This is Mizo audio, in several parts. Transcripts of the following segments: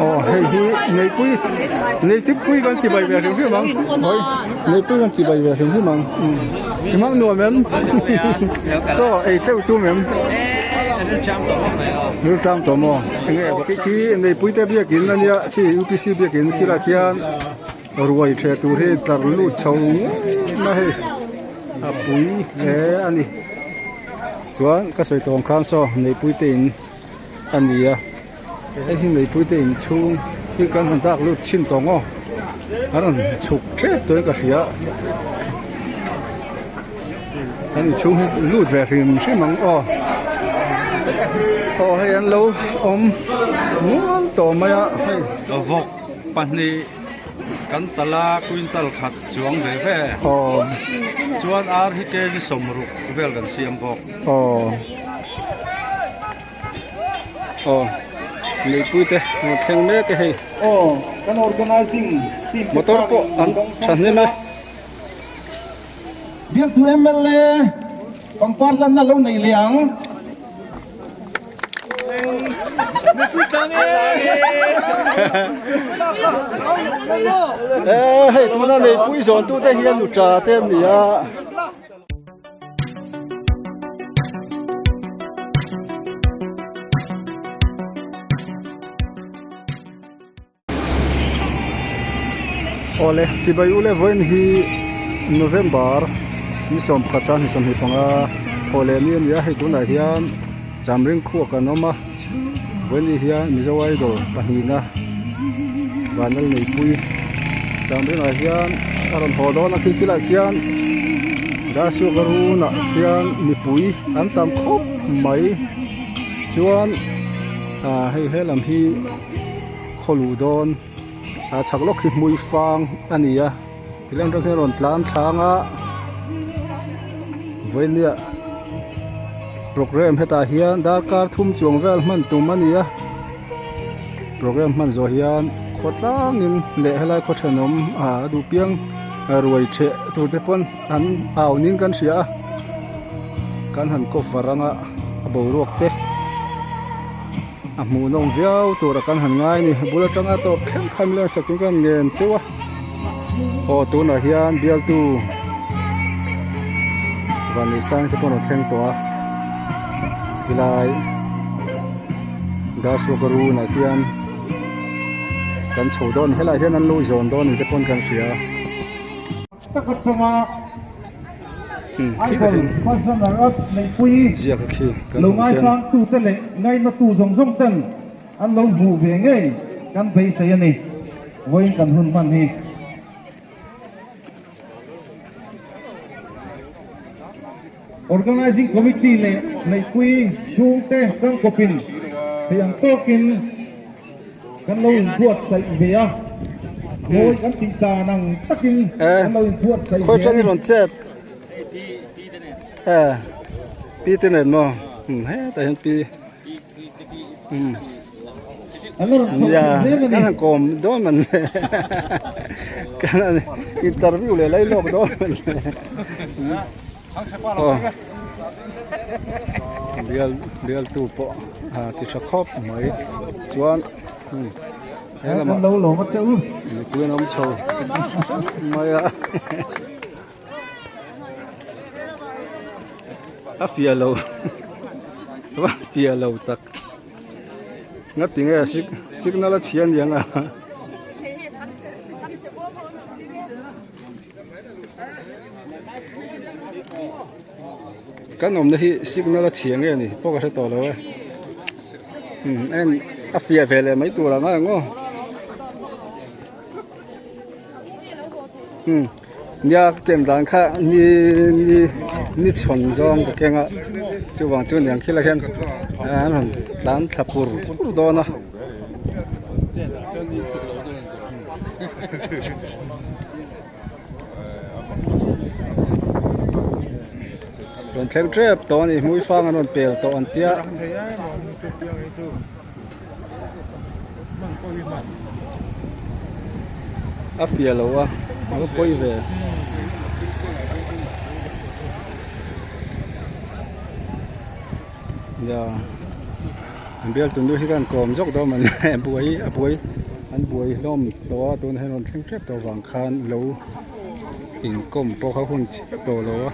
Aw hei hi neipui neitipui kan chibai ve hrim hrim ang hawi neipui kan chibai ve hrim hrim ang i hmang nuam em chaw ei teuh tum em rilṭam tawh maw enge khi neipui te biakin ania khi upc biakin khilaiah khian ruai ṭheh tur hi tlar lut chho ngei mai hei a pui hle a ni chuan ka sawi tawh ang khan saw neipui te in a ni a hei hi neipui te in chhung hi kan han dak lut chhin tawh ang aw an rawn chhuk tep tawhin ka hria an inchhung hi lut ve hrim hrim ang aw aw hei an lo awm mual tawh mai a hei. Pahnih kan tala quintal khat chuang ve ve. Aw. Chuan ar hi kg 60 vel kan siam bawk. Aw. Aw. Leipui te rawn thleng mek e hei. Aw, kan organizing team te Motor pawh an thahnem e. Bialtu mla pangpar lanna lo nei leh ang. Eh hei tuna neipui zawn tute hian nu tha te an ni a. Awle chibai ule vawiin hi November ni 11 chuan ni 25 thaw leh ni a ni a hei tunah hian Chamring khuak an awm a vawiin ni hian Mizo Idol pahnihna Vanlal Neipui Chamringah hian a rawn haw dawn a khi khilaiah khian Darsuak runah khian mipui an tam khawp mai chuan ah hei helam hi. Khaw luh dawn a chhak lawk hi hmui fang a ni a tilang atang hian a rawn tlan thlang a vawinia programme hetah hian darkar thum chuang vel hman tum a ni a programme hman zawh hian khaw tlangin leh helai khaw thenawm ah a duh piang ruai theh tur te pawn an au ning kan hria a kan han cover anga a boruak te. A hmuhnawm viau tura kan han ngai a ni bul atanga tawp thleng khan leng sak tur kan ngen cheu a aw tunah hian bialtu Vanneihsang te pawh an rawn thleng tawh a helai Darsuaka runah hian kan chho dawn helaiah hian an lo zawn dawn ni te pawn kan hria a. Tak atanga Idol first runner up neihpui lo ngaisangtute leh ngainatu zawng zawng ten an lo hmuh ve ngei kan beisei a ni. Vawiin kan hun hman hi. Organizing Committee leh neihpui chhungte tangkawpin thei ang tawkin kan lo inbuatsaih ve a, mawi kan tih dan ang takin kan lo inbuatsaih ve a ni. Pi te nen maw hetah hian pi An la rawn chhoh theih zel a ni. Kan han kawm dawn man le kan han interview leh lai lawk dawn man le aw bial bialtu pawh a ti tha khawp mai chuan he lamah lo lawm a che u mipui an awm chho mai a a fiah lo a fiah lo tak ngati nge signal a chhia aniang a. Kan awmna hi signal a chhia nge ni pawh ka hre tawh lo e en a fiah ve leh mai tur ang a eng aw nia ka ken dan kha ni ni ni chhawn zawng ka keng a chuvang chu niang khilai hian an han tlan thla pur pur dawn a. Rawn thleng tep tawh a ni hmui fang an rawn pel tawh an tia. A fiah lo a a va pawi ve. Nia. An bial tunu hi khan kawm zawk dawn mawni a buai a buai an buai hlawm tawh a tunah hian rawn thleng tep tawh vang khan lo inkawm pawh kha hun chiah tawh lo a.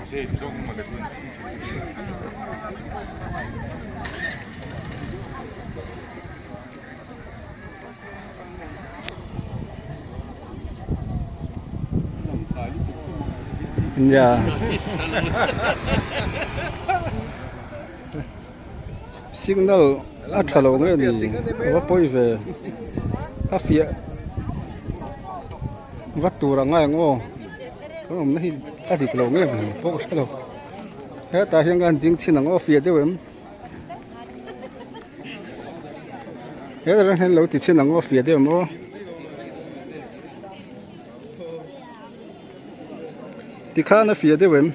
Nia. Signal a tha lo nge ni a va pawi ve a fiah vat tur a ngai ang aw kan awmna hi a dik lo nge ni pawh ka hre lo hetah hian ka han ding chhin ang aw fiah deuh em. He ran hian lo ti chhin ang aw fiah deuh maw. Tikhan a fiah deuh em.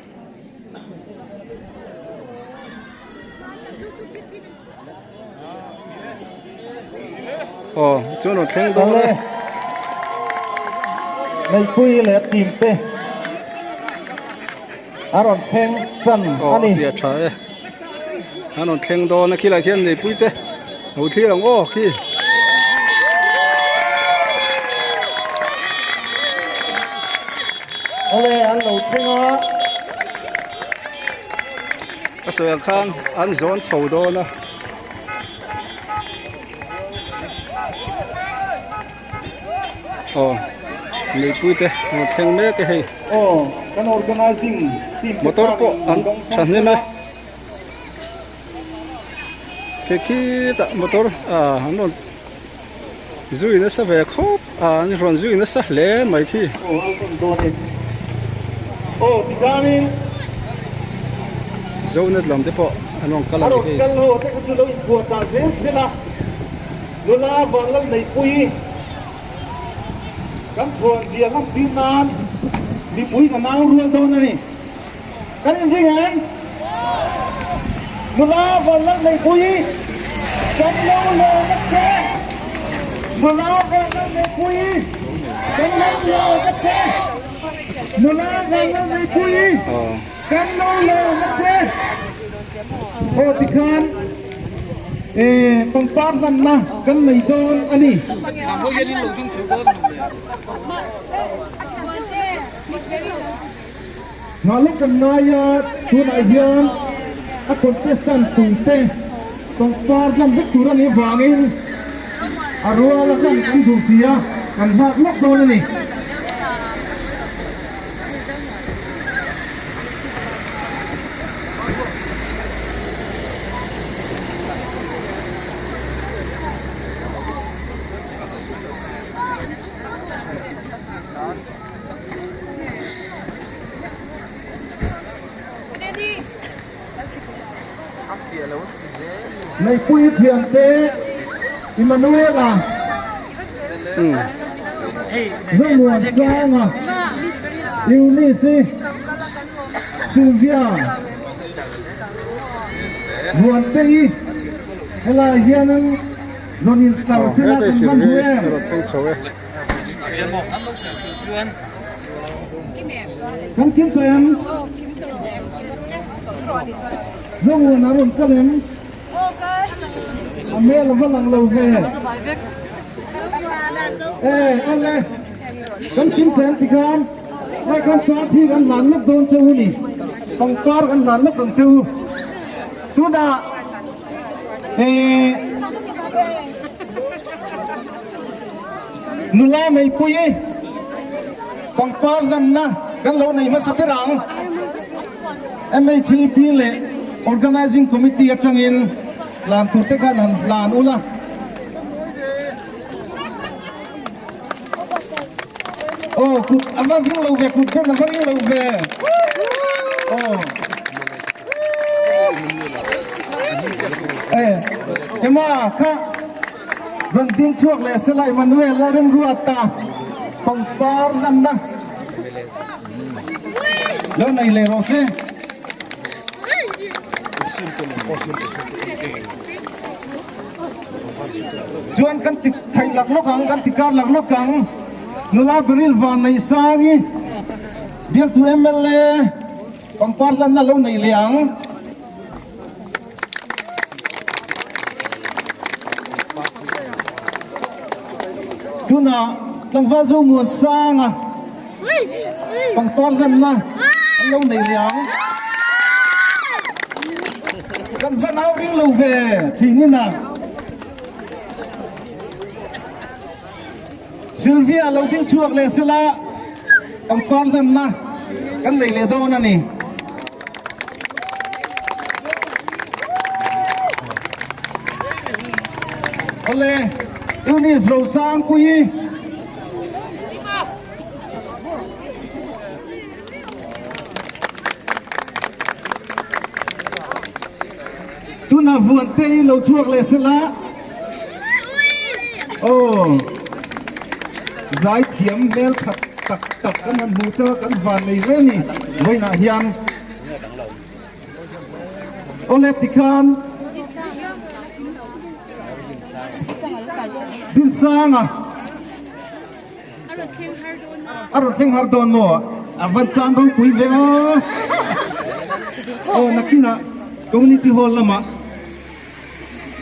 Aw chuan rawn thleng dawn e. Neihpui leh team te a rawn thleng tan a ni. Aw a fiah tha e. An rawn thleng dawn a khilai khian neihpui te lo thlir ang aw khi. Awle an lo thleng a. Ka sawi ang khan an zawn chho dawn a. Aw neihpui te rawn thleng mek e hei. Aw kan organizing team te Motor pawh an thahnem e. Khi khitah motor ah an rawn zui nasa ve khawp a an rawn zui nasa hle mai khi. Aw an rawn dawn e. Aw tikhanin. Zonet lam te pawh an rawn kal a ni hei. A rawn kal ho te kha chu lo inbuatchah zel zel a. Nula Vanlal Neihpui kan chhuan zia ngam tir nan mipui ka nau rual dawn a ni. Kan inring em? Nula Vanlal Neihpui kan lo lawm a che. Nula Vanlal Neihpui kan lo lawm a che. Nula Vanlal Neihpui kan lo lawm a che. Aw tikhan pangpar hmanna kan nei dawn a ni. Nghaluk kan ngai a, tunah hian a contestant tute pangpar hlan vek tur a nih vangin a rual a hlan kan duh si a, kan nghak lawk dawn a ni. Neihpui thiante Emmanuela Zomuansanga Eunice Sylvia Muantei helai hian rawn intlar sela kan hman hu em? Kan kim tawh em? Zomuan a rawn kal em? A hmel a va lang lo ve. E ale kan kim tawh em tikhan hei kan party kan hlan lawk dawn che u ni. Pangpar kan hlan lawk ang che u. Tunah e Nula neipui i pangpar hlanna kan lo nei hmasa ber ang. MHEP leh Organising Committee atangin hlan tur te khan han hlan ula. Aw kut a va ring lo ve kut khan a va ring lo ve. Aw. Eh, ema kha Rawn ding chhuak leh sela Emmanuel a remruat ta pangpar lanna lo nei leh rawh se. Chuan kan ti theih lak lawk ang, kan ti kar lak lawk ang. Nula Beryl Vanneihsangi bialtu mla pangpar lanna lo nei leh ang. Tunah tlangval zo muan sanga pangpar hlanna an lo nei leh ang. Kan va nau ring lo ve thinin a. Sylvia lo ding chhuak leh sela pangpar hlanna kan nei leh dawn a ni. Awle, Eunice Rosangpuii. Tuna vuan te i lo chhuak leh sela. Aw, zaithiam hmel khat tak tak kan han hmu chu kan van nei hle ni vawiinah hian. Awle tikhan Dinsanga a rawn thleng har dawn maw? A van chan ropui ve aw. Aw nakinah Community Hall lamah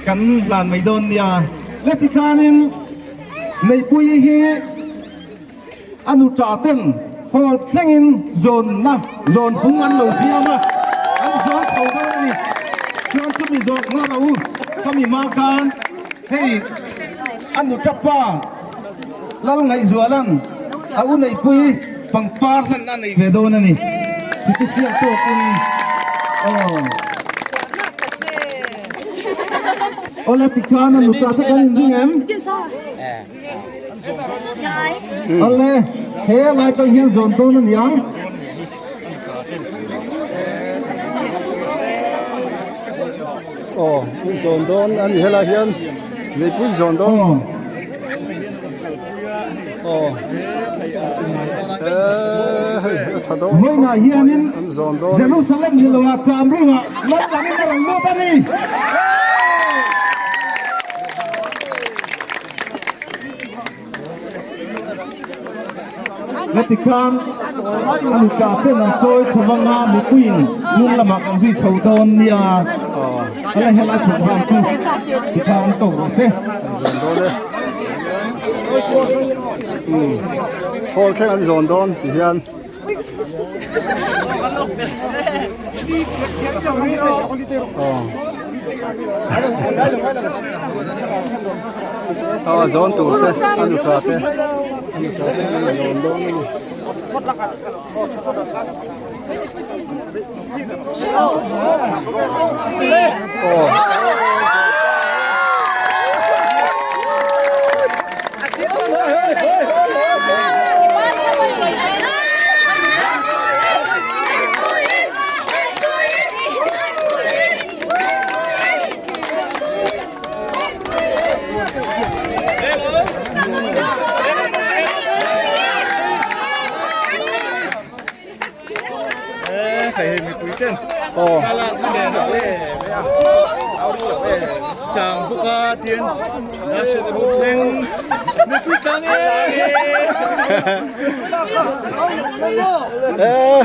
kan hlan mai dawn nia. Le tikhanin Neihpuii hi a nu ṭah ten hall thlengin zawnna zawn phung an lo siam a, an zawn tho dawn a ni. Chuan chumi zawk nghal a u khami hma khan hei a nu ṭap pa Lalngaihzuala'n a u Neihpuii pangpar hlanna a nei ve dawn a ni. Sipisial tawkin aw. Awle tikhan a nu ṭah te kan inring em? Awle, he lai tang hian zawn dawn a ni ang. Aw, an zawn dawn a ni helai hian leipui zawn dawn. Aw, hei a tha dawn Vawiinah hianin an zawn dawn. Jerusalem ni loah Chamrungah lal langin a rawn lut a ni. Heti khan a nupa ten an chawi chho vang a, mipuiin hnung lamah kan zui chho dawn nia. Hala helai program chu tikhan an tawk rawh se. An zawn dawn e. Hall thleng an zawn dawn ti hian. Aw zawn tur te a nu tha te a nu tha te an zawn dawn a ni. Aw.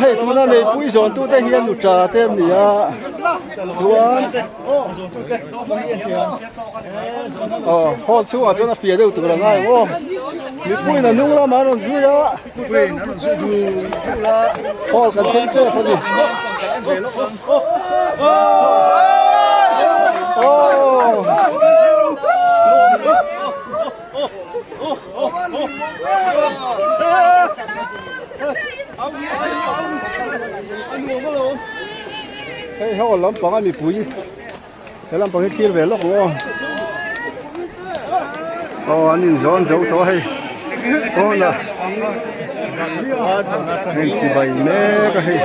Hei tuna neipui zawn tute hian nu tha te an ni a chuan aw hall chhungah chuan a fia deuh tur a ngai ang aw mipuiin a hnung lamah an rawn zui a. Hall kan thleng tep a ni. Hei hall lampang a mipui he lampang hi thlir ve lawk ang aw. Aw an inzawn zo tawh a hei pawnah heng chibai mek a hei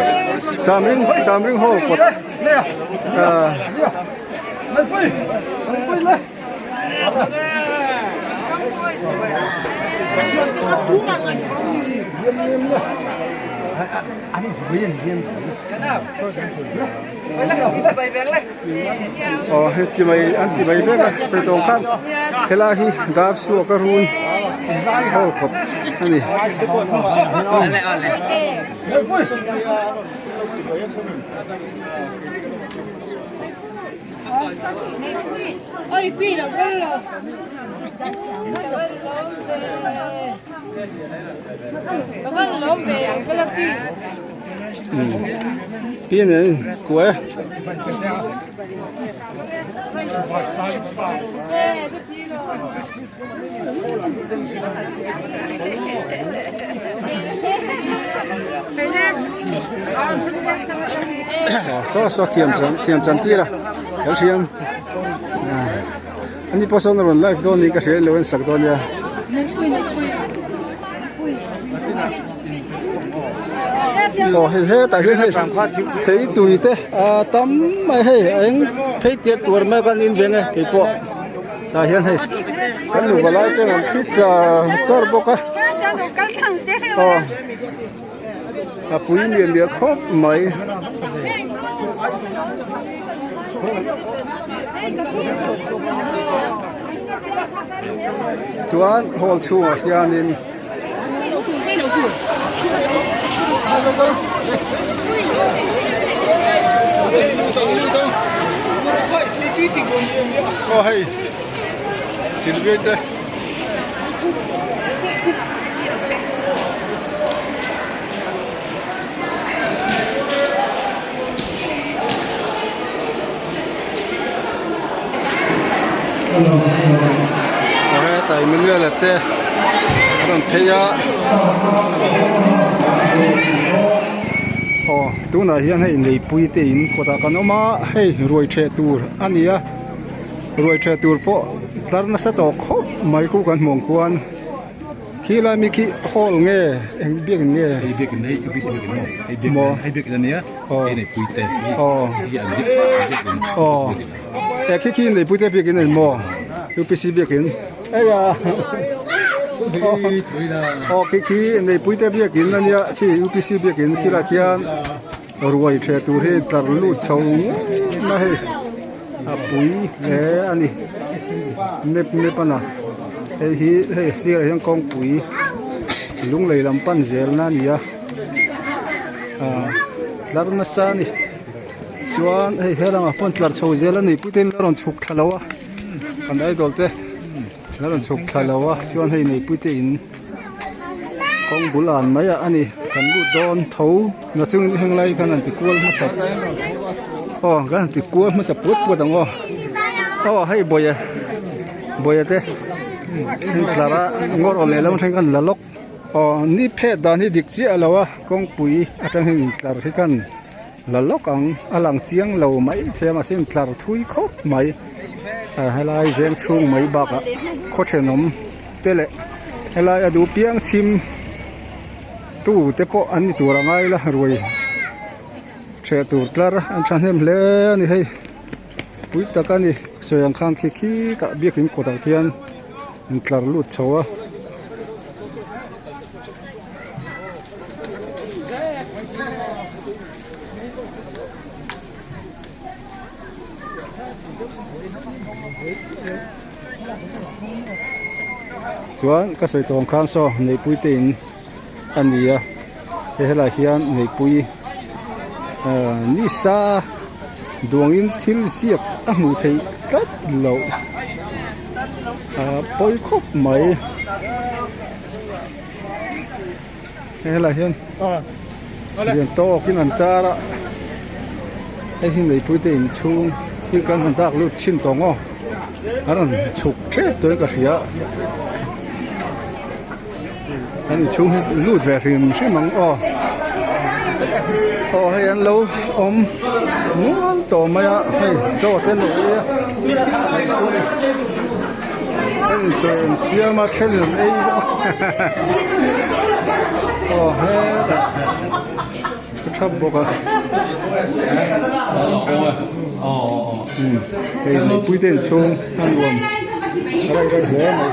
chamring chamring hall kawt ah. Aw hei chibai an chibai vek a sawi tawng khan helai hi dar suak a run hall kawt a ni. Pi nen kuai a. Saw saw thiam chan thiam chan tir a lo hriam ani pawh sawn a rawn live dawn niin ka hria lo en sak dawn nia. Aw hei hetah hian hei thei tui te a tam mai hei a eng phei tir tur mai kan in veng e keipawh tah hian hei kan nupa lai ten an thli char char bawk a aw a pui miah miah khawp mai. Chuan hall chhungah hianin. Aw hei silviai te Aw hetah Emmanuel-a te a rawn phei a aw tunah hian hei neipui te in kawtah kan awm a hei ruai ṭheh tur a ni a ruai ṭheh tur pawh tlar nasa tawh khawp mai khu kan hmuh ang khuan. Khi lai mi khi hall nge eng biakin nge? Hei biakin hei UPC biakin maw? Hei biakin Maw? hei biakin ania Aw. hei neipui te hi Aw. hi an biak biakin Aw. UPC biakin. E khi khi neipui te biakin ani maw? UPC biakin. Eia. Aw khi khi neipui te biakin ania khi UPC biakin khilai khian ruai ṭheh tur hi tlar lut chho ngei mai hei a pui hle a ni map map a na hei hi hei a sirah hian kawngpui lunglei lam pan zel na a ni a ah tlar nasa a ni chuan hei he lamah pawh tlar chho zel a ni pute in la rawn chhuk thla lo a kan idol te la rawn chhuk thla lo a chuan hei neipui te in. Kawng bul an mai ah a ni kan lut dawn tho na chungin heng lai khan an ti kual hmasa aw kan han ti kual hmasa puat puat ang aw aw hei bawia bawia te heng tlar a ngawr aw lehlam thleng khan la lawk aw ni phet dan hi dik chiah lo a kawngpui atang hian intlar hi khan la lawk ang a lang chiang lo mai thei a mahse intlar thui khawp mai ah helai veng chhung mai bakah khaw thenawm te leh helai a duh piang chhim tu te pawh an ni tur a ngai la ruai ṭheh tur tlar an thahnem hle a ni hei pui tak a ni sawi ang khan khi khi tah biakin kawtah khian intlar lut chho a. Chuan ka sawi tawng khan saw neipui te in a ni a he helai hian neipui ahh nisa duangin thil ziak a hmuh theih tlat loh ahh pawi khawp mai. Hei helai hian lian tawkin an tar a hei hi neipui te inchhung hi kan han dak lut chhin tawh ang aw an rawn chhuk tep tawhin ka hria an inchhung hi lut ve hrim hrim ang aw aw hei an lo awm nual tawh mai a hei chaw te an lo ei a. Heng chaw siam a then an ei bawk a aw hetah ka thap bawk a umm hei mipui te inchhung a nuam raih raih hle mai.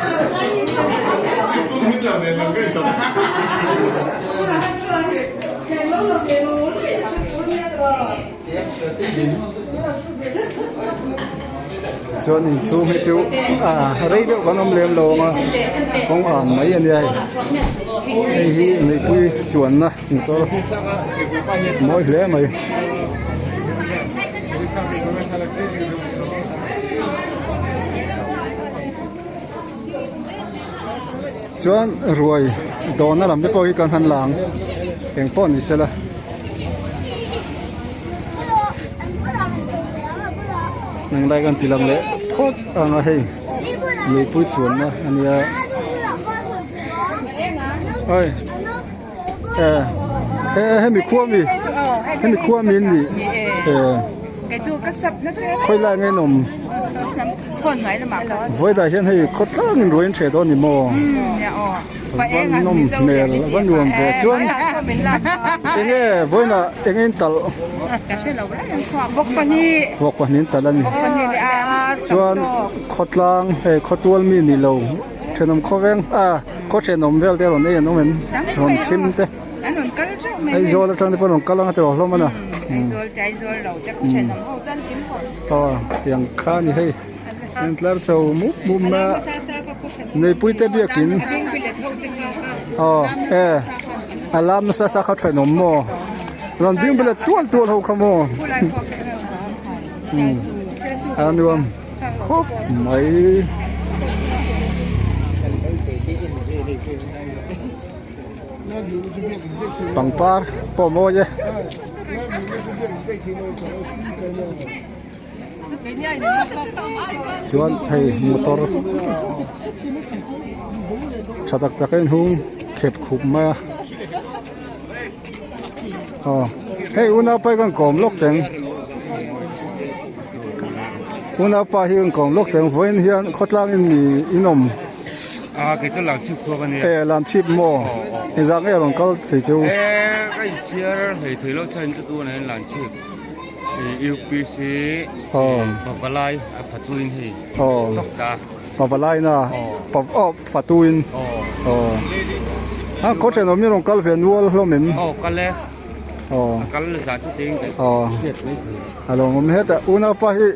Chuan inchhung hi chu ah rei deuh kan awm lem lo ang a kawng ang mai a nia hei hei hi neihpui chuanna motor mawi hle mai. Chuan ruai dawhna lam te pawh hi kan han lang eng pawh ni sela. Nang lai kan ti lang leh phawt ang a hei meipui chuanna a nia oi eh eh hemi khua mi hemi khua mi an nih eh khawi lai nge an awm vawidah hian hei khawtlangin ruai an hreh dawn a ni maw. Va nawm hmel a va nuam ve chuan enge vawiinah enge in talh vawk pahnih in talh a ni chuan khawtlang hei khawtual mi ni lo thenawm khawveng ah khaw thenawm vel te rawn ei an awm em rawn chhim te Aizawl atang te pawh an rawn kal anga tiraw hlawm a na aw tiang kha a ni hei. An tlar chho mup mup mai a neipui te biakin aw e a lam nasa sa kha thenawm maw rawn bing bula tual tual ho kha maw umm a nuam khawp mai. Pangpar pawh mawi e. Chuan hei motor tha tak tak a inhung khep khup mai a aw hei unaupa hi kan kawm lawk teng unaupa hi kan kawm lawk teng vawiin hian khawtlang in mi in awm a kei chu lam chhip khuak a nia e lam chhip maw engzah nge rawn kal thei chu e ka inchhiar hlei thei lo chuan chu tunah hian lam chhip. UPC Pavalai a fatuin hei tawk ta. Pavalai na aw fatuin aw a khaw thenawm hi rawn kal ve nual hlawm em? Aw kal e a kal za chu teng hriat mai thei. A lo awm hetah unaupa hi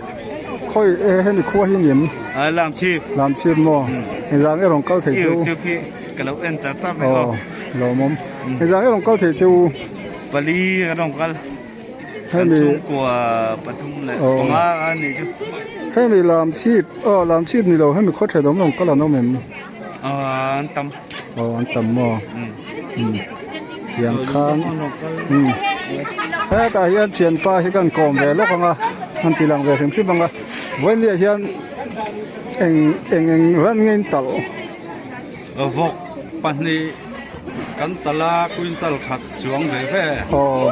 khawi hemi khua hi ni em? A Lamchhip. Lamchhip maw engzah nge rawn kal thei chu? YouTube hi ka lo en char char mai aw. Lawmawm engzah nge rawn kal thei chu? Pali kan rawn kal. Hemi chhungkua pathum leh panga a nih chu. Hemi lam chhip aw lam chhip ni lo hemi khaw then awm lo kal an awm em? Aw an tam. Aw an tam maw? Um tiang khan um hetah hian thianpa hi kan kawm ve lawk ang a an ti lang ve hrim hrim ang a vawinia hian eng eng eng ran nge in talh? Vawk pahnih kan talh a quintal khat chuang ve ve. Aw.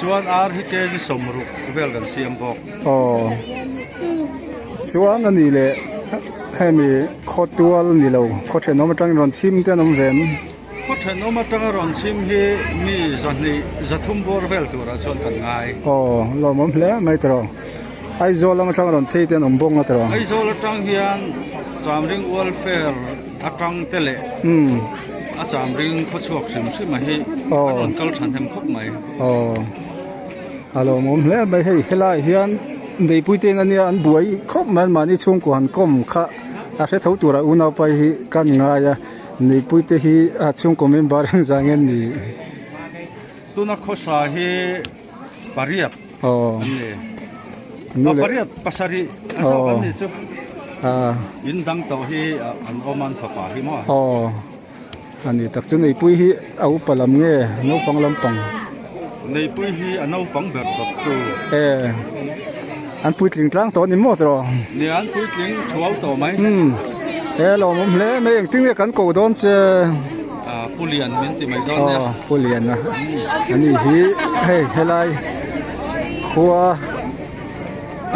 Chuan ar hi kg 60 vel kan siam bawk. Aw. Chuan a nih leh hemi khawtual ni lo khaw thenawm atangin rawn chhim te an awm ve em? Khaw thenawm atanga rawn chhim hi mi zahnih zathum bawr vel turah chuan kan ngai. Aw lawmawm hle mai tawh. Aizawl lam atang rawn phei te an awm bawk nga tawh. Aizawl atang hian Chamring Welfare atang te leh a Chamring khawchhuak hrim hrim a hi a rawn kal thahnem khawp mai. Aw a lawmawm hle mai hei helaiah hian neipui te in ania an buai khawp mai an mahni chhungkua han kawm kha a hre tho turah unaupa hi kan ngai a neipui te hi a chhungkaw member engzah nge an nih. Tuna khawsa hi pariat an ni. Pariat pasarih a zawk an ni chu. In dang tawh hi an awm an fapa hi maw? Aw a ni tak chu Neipui hi a upa lam nge naupang lampang? Neipui hi a naupang ber tawp chu. E an puitling tlang tawh a ni maw tawh? Nia an puitling thuau tawh mai. E lawmawm hle mai engtin nge kan ko dawn che? Pu Lian min ti mai dawn nia. Aw Pu Lian a ani hi hei helai khua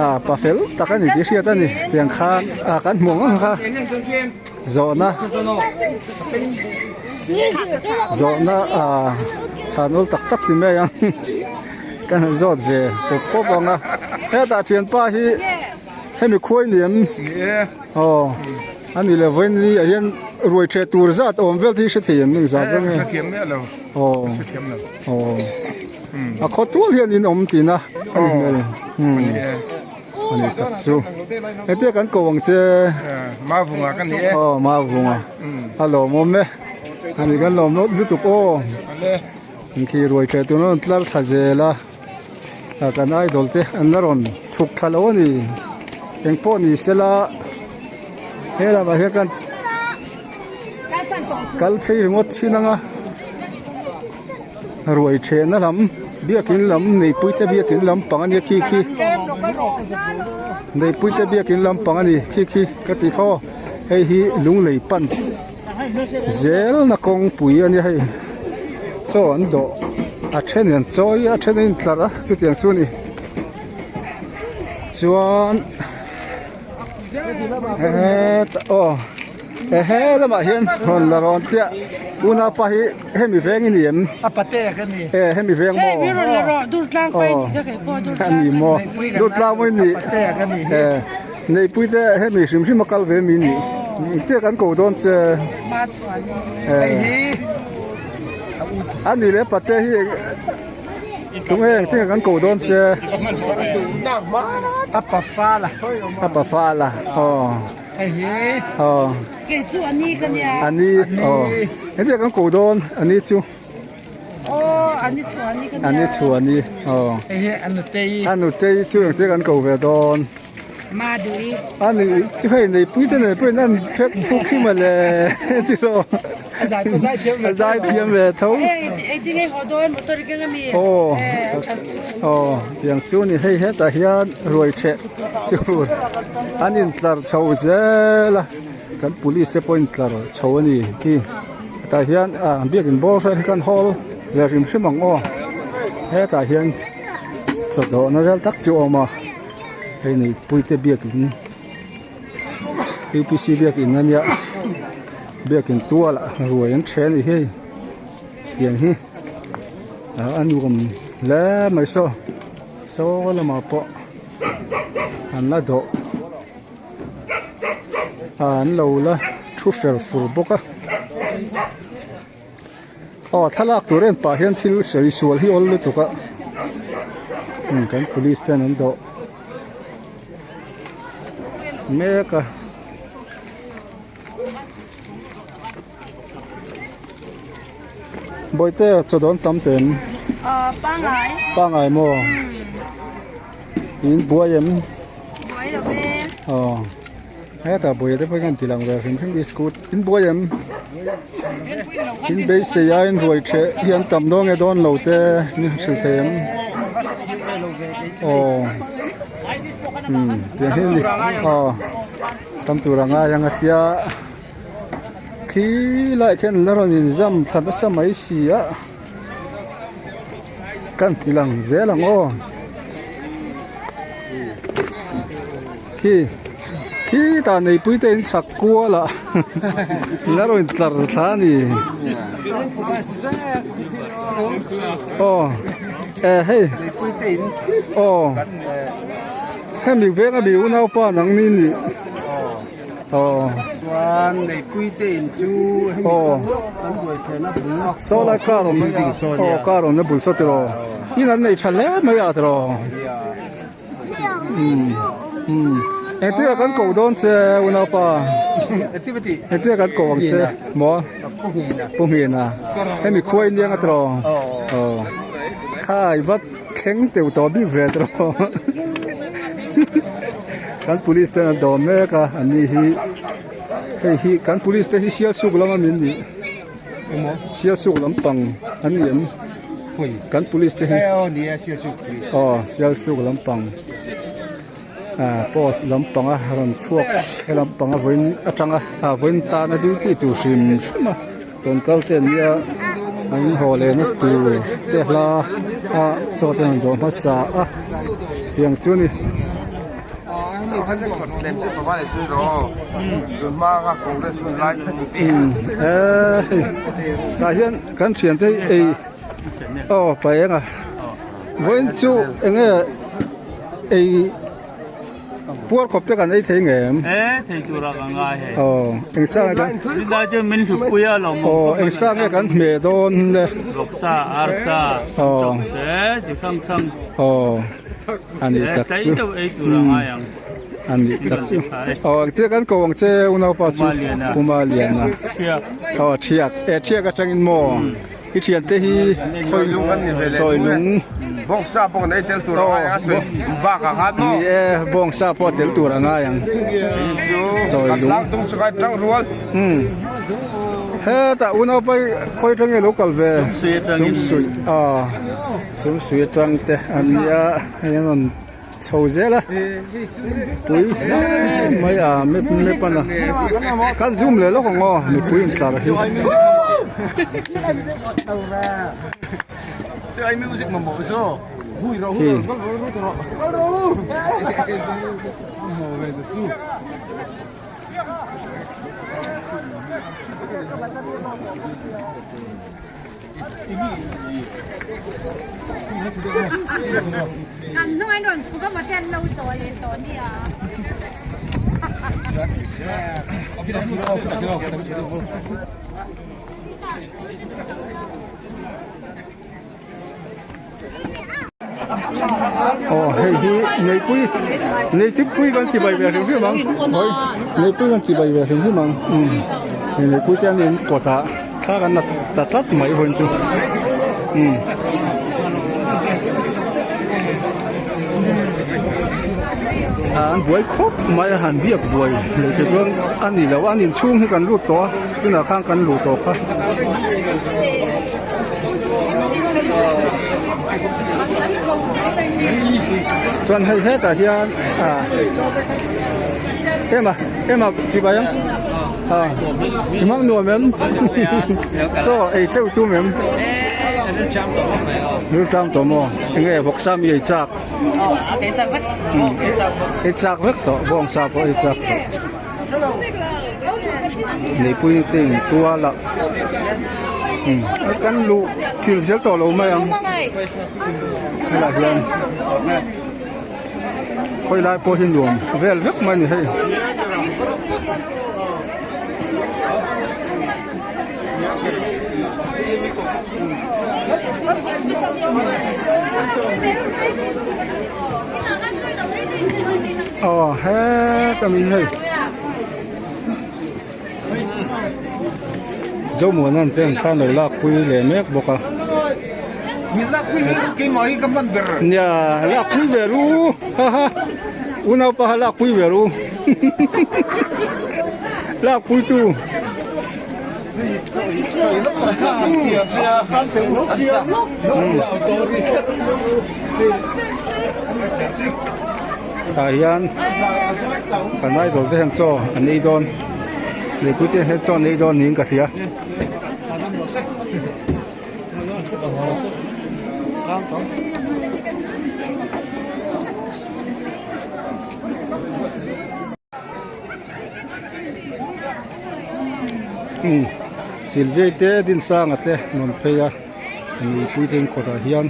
ah pa fel tak a ni tih hriat a ni tiang khan ah kan hmuh ang ang kha zawhna zawhna ah chhan awl tak tak ti mai ang kan han zawt ve pawp pawp ang a hetah thianpa hi hemi khuai ni em? Aw. A ni le vawiin ni ah hian ruai ṭheh tur zat awm vel te hi hre thei em eng zat vel nge? Hre thiam miah lo. Aw. Hre thiam lo. Aw. A khaw tual hian in awm tihna a ni hmel. Aw. A ni e. A ni tak chu. Hetia kan ko ang che. Mavunga ka ni e. Aw Mavunga. A lawmawm e. A ni kan lawm lutuk aw. Khi ruai ṭheh tur an rawn tlar thla zel a. Kan idol te an la rawn chhuk thla lo a ni engpawh ni sela he lamah hian kan. kal phei ringawt chin anga ruai thehna lam biakin lam neipuite biakin lampang ania khi khi neipuite biakin lampang ani khi khi ka ti khaw hei hi lunglei pan zelna kawngpui ania hei chaw an dawh a then in an chawi a a then a intlar a chutiang chu a ni chuan hetah aw he lamah hian rawn la rawn chiah unaupa hi hemi veng i ni em a pate ka ni e hemi veng maw hei mi rawn la rawh durtlang pai ni ka kei pawh durtlang a ni maw durtlang mai ni pate ka ni e neipui te hemi hrim hrim a kal ve mi ni te kan ko dawn che ma chhuan hei hi a ni le pate hi Tunge eng tinge kan ko dawn che. A pafa la. A pafa la. Aw. Hei hi. Aw. Kei chu ani ka nia. Ani. Aw. Hei tinge kan ko dawn ani chu. Aw ani chu ani ka nia. Ani chu ani. Aw. Hei hi anutei. Anutei chu eng tinge kan ko ve dawn. Maduri. Ani chu hei neipui te nei pawhin an phek phuk hi mawle tiraw. A zai pawh zai thiam ve A zai thiam ve tho. Hei engtin nge haw dawn motor i keng ami. Aw aw tiang chu ni hei hetah hian ruai theh tur an intlar chho zel a kan police te pawh intlar chho a ni hi tah hian ah biakin bawr vel hi kan hawl ve hrim hrim ang aw hetah hian chawdawhna vel tak chu a awm a. Hei Neihpuite biakin UPC biakin a nia biakin tualah ruai an then a ni hei tiang hi ah a nuam hle mai saw saw lamah pawh an la dawh ah an lo la thu fer fur bawk a aw thlalak tur en pah hian thil sawi sual hi awl lutuk a umm kan police ten an dawh mek a bawihte chaw dawn tam teh em Ờ, pangai. pangai maw in buai em Buai lo ve. aw Hetah buai te pawh hian ti lang ve hrim hrim iskut in buai em in beisei a in ruai theh hi an tam dawn nge dawn lo te ni hrilh thei em aw umm tiang hi a ni aw tam tur a ngai ang a tia khi lai khian la rawn in zam thla nasa mai si a kan ti lang zel ang aw. Khi khi tah neipui te in chhak kual ah la rawn tlar thla a ni aw e hei aw hemi veng a mi unaupa nang ni nih aw chuan neipui te in chu hemi chu kan buai then a bul saw lai car awm aw car awmna bul saw tiraw in an nei tha hle mai a tiraw. Engtin ah kan koh dawn che unaupa engtin ah kan koh ang che maw pu Nghina hemi khua iniang a tiraw aw kha i va thleng teuh tawh bik ve tiraw kan police ten an dawm mek a an ni hi hei hi kan police te hi sialsuk lama min nih sialsuk lampang an ni em. Kan police te hi aw Sialsuk lampang ah post lampanga rawn chhuak he lampanga vawiin atanga ah vawiin tana duty tur hrim hrim a rawn kal te an nia an haw leh na tur te hla a chaw te an rawn dawh hmasa a tiang chu a ni. Tah hian kan thiante hi ei aw pa eng a vawiin chu eng nge ei puar khawp te kan ei thei nge em e thei tur a ka ngai hei aw eng sa nge kan zilai chu min hlut pui a lo aw eng sa nge kan hmeh dawn le vawksa arsa aw te chi hrang hrang aw a nih tak chu a nih tak chu aw engtia kan ko ang che unaupa chu Puma Liana aw thiak e thiak atangin maw i thiante hi chawilung bawngsa pawh kan ei tel tur a ngai ang a sawi bakah khan maw ni e bawngsa pawh tel tur a ngai ang chu kan tlangtung chu kai tang rual. Hetah unaupa hi khawi atang nge lo kal ve? Sumsui atangin. Sumsui a Sumsui atang te an nia hei an rawn chho zel a pui hle mai a map map a na kan zoom leh lawk ang aw mipui intlar hi. Aw hei hi neipui neitipui kan chibai ve hrim hrim ang hawi neipui kan chibai ve hrim hrim ang umm hei neipui te an in kawtah thla kan la ta tlat mai hawn chu umm. An buai khawp mai a han biak buai leh te chuan a ni lo a an inchhung hi kan lut tawh a tunah khan kan luh tawh kha. Chuan hei hetah hian ah ema ema chibai ang ah i hmang nuam em chaw ei teuh tum em riltam tawh maw enge vawksa mi ei chak ei chak vek tawh bawngsa pawh ei chak tawh. Neipui te in tual a umm kan luh thil zel tawh lo mai ang helaiah hian khawi lai pawh hi nuam vel vek mai a ni hei. Aw heta mi hei Zomuana'n te an thla lo lak pui leh mek bawk a nia lak pui ve ru haha unaupa kha lak pui ve ru lak pui tu. Tah hian kan idol te hian chaw an ei dawn mipui te hian chaw an ei dawn niin ka hria. Umm Sylvia te Dinsanga te an rawn phei a mipui te in kawtah hian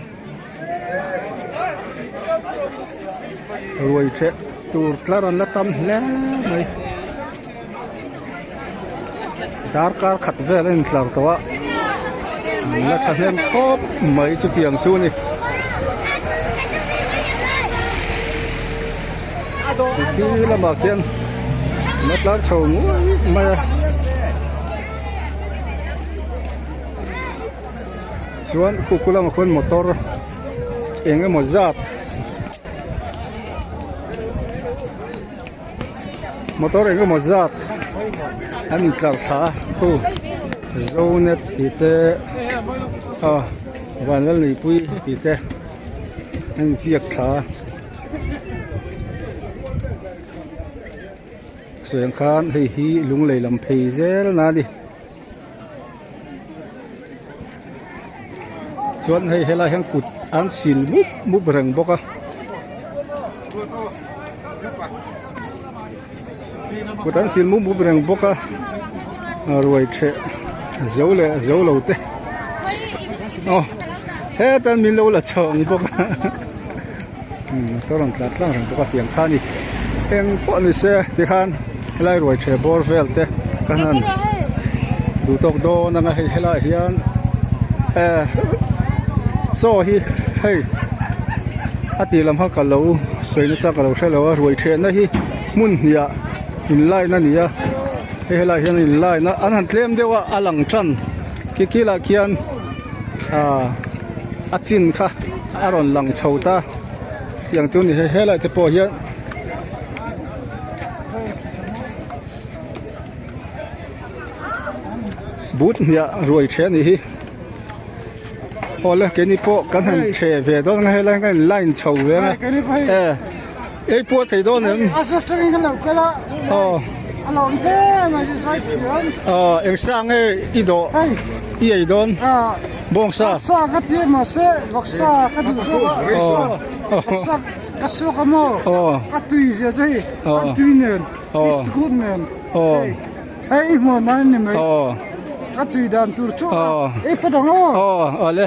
ruai ṭheh tur tlar an la tam hle mai darkar khat vel a intlar tawh a an la thahnem khawp mai chutiang chu a ni. Khi lamah khian an la tlar chho nguai mai a chuan khu khu lamah khuan motor eng emaw zat motor eng emaw zat an intlar thla a khu zonet tih te aw vanlalneihpui tih te an inziak thla a. Sawi ang khan hei hi lunglei lam phei zel na a ni chuan hei helai hian kut an sil mup mup reng bawk a kut an sil mup mup reng bawk a ruai theh zo leh zo lo te aw heta min lo la chho ang bawk a. Motor rawn tlan tlang reng bawk a tiang kha a ni eng pawh ni se tikhan helai ruai ṭhe bawr vel te ka hnan duh tawk dawn anga hei helaiah hian eh chaw hi hei a tih lam kha ka lo sawi na chak ka lo hre lo a ruai ṭhehna hi hmun hnih ah in line a ni a hei helaiah hian in line a an han tlem deuh a a lang tan khi kilah khian ah a chin kha. A rawn lang chho ta tiang chu ni hei helai te pawh hian. But hniah ruai the a nih hi. Awle keini pawh kan han the ve dawn ang a helai hian kan line chho ve ang a e ei pawh a thei dawn em aw aw eng sa nge i dawh i ei dawn bawngsa aw aw Hei i hmuh nan ni mai. Aw. Ka tui dan tur chu Aw. ei phawt ang aw. Aw awle.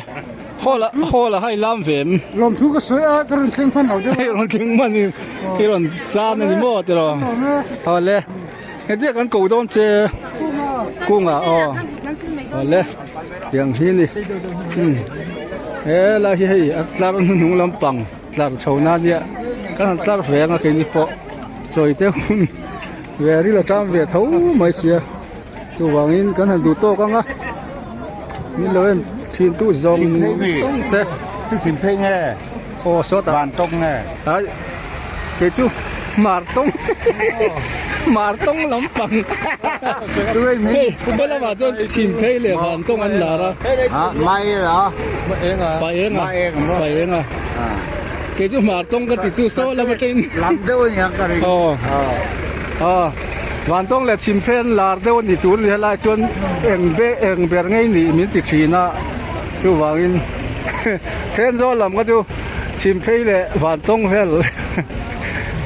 Hall ah hall ah hai lam ve em. Lawmthu ka sawi a ka rawn thleng hman lo deuh a. Hei rawn thleng hman in i rawn chan a ni maw tiraw. Awle. Hetia kan ko dawn che. Kunga aw. Awle. Tiang hi ni. Um. He lai hi hei a tlar hnuhnung lampang tlar chho na nia. Kan han tlar ve ang a keini pawh chawi te hun. Ve ril a ṭam ve tho mai sia chuvangin kan han duh tawk ang a min lo en thin tu zawng zawng te Chhim phei nge aw sawtah van tawng nge ai kei chu mar tawng mar tawng lampang hei he lamah chuan chhim phei leh van tawng an lar a mai a pa eng a pa eng a. Kei chu hmar tawng ka ti chu saw lam atangin Lam deuh a ni ang ka ring. Aw. Aw. Van tawng leh chhim phen lar deuh a ni tur a ni helai chuan eng be eng ber ngei nih min ti thin a chuvangin Thenzawl lam kha chu chhim phei leh van tawng vel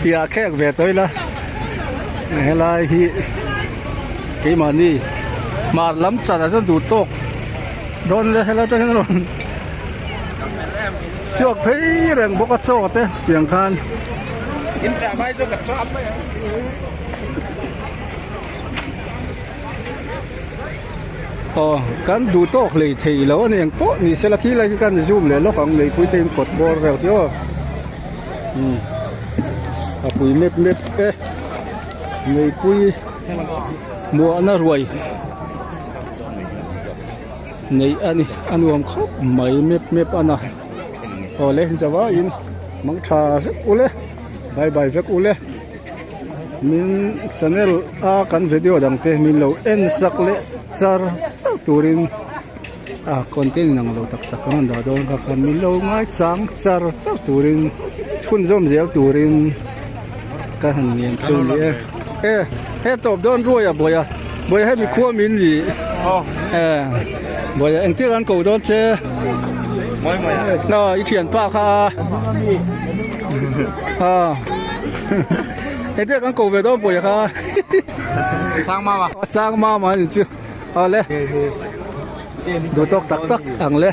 tih ah khek ve tawh ila helai hi keimahni hmar lam chan ah chuan duh tawk dawn le helai atang hian a rawn Chhuak phei reng bawk a chaw te tiang khan. Aw kan duh tawk hlei thei lo a ni engpawh ni sela khi lai khi kan zoom leh lawk ang neipui te in kawt bawr vel khi aw umm a pui mep mep e neipui muahna ruai. Neih a ni a nuam khawp mai map map a na awle zavaiin mang tha vek ule bye bye vek ule min channel a kan video dang te min lo en sak leh char char turin a content in ang lo tak tak an dah dawn kha khan min lo ngai chang char char turin chhunzawm zel turin ka han ngen chu ni e e he tawp dawn ruai a buai a. Bawiha hemi khua min ni eh Bawiha engtir an ko dawn che a i thian pa kha a engtir kan ko ve dawn Bawiha kha Sang mama Sang mama ani chu awle duh tawk tak tak ang le.